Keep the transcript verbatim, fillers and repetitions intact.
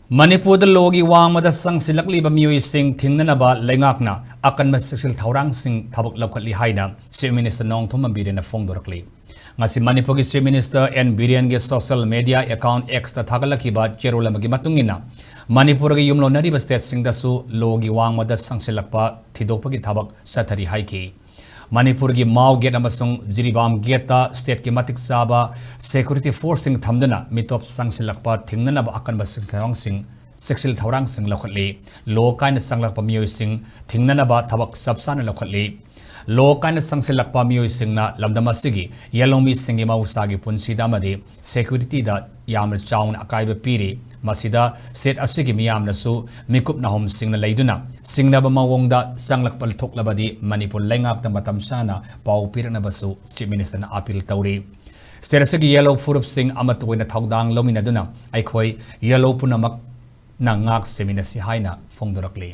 ꯃꯅꯤꯄꯨꯔꯗ ꯂꯣꯒꯤ ꯋꯥꯡꯃꯗ ꯆꯪꯁꯤꯜꯂꯛꯂꯤꯕ ꯃꯤꯑꯣꯏꯁꯤꯡ ꯊꯤꯡꯅꯅꯕ ꯂꯩꯉꯥꯛꯅ ꯑꯀꯟꯕ ꯆꯦꯛꯁꯤꯜ ꯊꯧꯔꯥꯡꯁꯤꯡ ꯊꯕꯛ ꯂꯧꯈꯠꯂꯤ ꯍꯥꯏꯅ Chief Minister ꯅꯣꯡꯊꯣꯝꯕꯝ ꯕꯤꯔꯦꯟꯅ ꯐꯣꯡꯗꯣꯔꯛꯂꯤ꯫ ꯉꯁꯤ ꯃꯅꯤꯄꯨꯔꯒꯤ Chief Minister ꯑꯦꯟ ꯕꯤꯔꯦꯟꯒꯤ social media account X ꯇ ꯊꯥꯒꯠꯂꯛꯈꯤꯕ ꯆꯦꯔꯣꯜ ꯑꯃꯒꯤ ꯃꯇꯨꯡ ꯏꯟꯅ, ꯃꯅꯤꯄꯨꯔꯒꯤ ꯌꯨꯝꯂꯣꯟꯅꯔꯤꯕ state ꯁꯤꯡꯗꯁꯨ ꯂꯣꯒꯤ ꯋꯥꯡꯃꯗ ꯆꯪꯁꯤꯜꯂꯛꯄ ꯊꯤꯗꯣꯛꯄꯒꯤ ꯊꯕꯛ ꯆꯠꯊꯔꯤ ꯍꯥꯏꯈꯤ꯫ ꯃꯅꯤꯄꯨꯔꯒꯤ ꯃꯥꯎ gate ꯑꯃꯁꯨꯡ ꯖꯤꯔꯤꯕꯥꯝ gate ꯇ state ꯀꯤ ꯃꯇꯤꯛ ꯆꯥꯕ security force ꯁꯤꯡ ꯊꯝꯗꯨꯅ ꯃꯤꯇꯣꯞ ꯆꯪꯁꯤꯜꯂꯛꯄ ꯊꯤꯡꯅꯅꯕ ꯑꯀꯟꯕ ꯆꯦꯛꯁꯤꯜ ꯊꯧꯔꯥꯡꯁꯤꯡ, ꯆꯦꯛꯁꯤꯜ ꯊꯧꯔꯥꯡꯁꯤꯡ ꯂꯧꯈꯠꯂꯤ꯫ ꯂꯣ ꯀꯥꯏꯅ ꯆꯪꯂꯛꯄ ꯃꯤꯑꯣꯏꯁꯤꯡ ꯊꯤꯡꯅꯅꯕ ꯊꯕꯛ ꯆꯞ ꯆꯥꯅ ꯂꯧꯈꯠꯂꯤ꯫ ꯂꯣ ꯀꯥꯏꯅ ꯆꯪꯁꯤꯜꯂꯛꯄ ꯃꯤꯑꯣꯏꯁꯤꯡꯅ ꯂꯝꯗꯝ ꯑꯁꯤꯒꯤ ꯌꯦꯜꯍꯧꯃꯤꯁꯤꯡꯒꯤ ꯃꯍꯧꯁꯥꯒꯤ ꯄꯨꯟꯁꯤꯗ ꯑꯃꯗꯤ security ꯗ ꯌꯥꯝꯅ ꯆꯥꯎꯅ ꯑꯀꯥꯏꯕ ꯄꯤꯔꯤ꯫ ꯃꯁꯤꯗ state ꯑꯁꯤꯒꯤ ꯃꯤꯌꯥꯝꯅꯁꯨ ꯃꯤꯀꯨꯞ ꯅꯥꯍꯨꯝꯁꯤꯡꯅ ꯂꯩꯗꯨꯅ ꯆꯤꯡꯅꯕ ꯃꯑꯣꯡꯗ ꯆꯪꯂꯛꯄ ꯊꯣꯛꯂꯕꯗꯤ ꯃꯅꯤꯄꯨꯔ ꯂꯩꯉꯥꯛꯇ ꯃꯇꯝ ꯆꯥꯅ ꯄꯥꯎ ꯄꯤꯔꯛꯅꯕꯁꯨ Chief Minister ꯅ appeal ꯇꯧꯔꯤ꯫ State ꯑꯁꯤꯒꯤ ꯌꯦꯜꯍꯧ ꯐꯨꯔꯨꯞꯁꯤꯡ ꯑꯃꯠꯇ ꯑꯣꯏꯅ ꯊꯧꯗꯥꯡ ꯂꯧꯃꯤꯟꯅꯗꯨꯅ ꯑꯩꯈꯣꯏ ꯌꯦꯜꯍꯧ ꯄꯨꯝꯅꯃꯛꯅ ꯉꯥꯛ ꯁꯦꯟꯃꯤꯟꯅꯁꯤ ꯍꯥꯏꯅ ꯐꯣꯡꯗꯣꯔꯛꯂꯤ꯫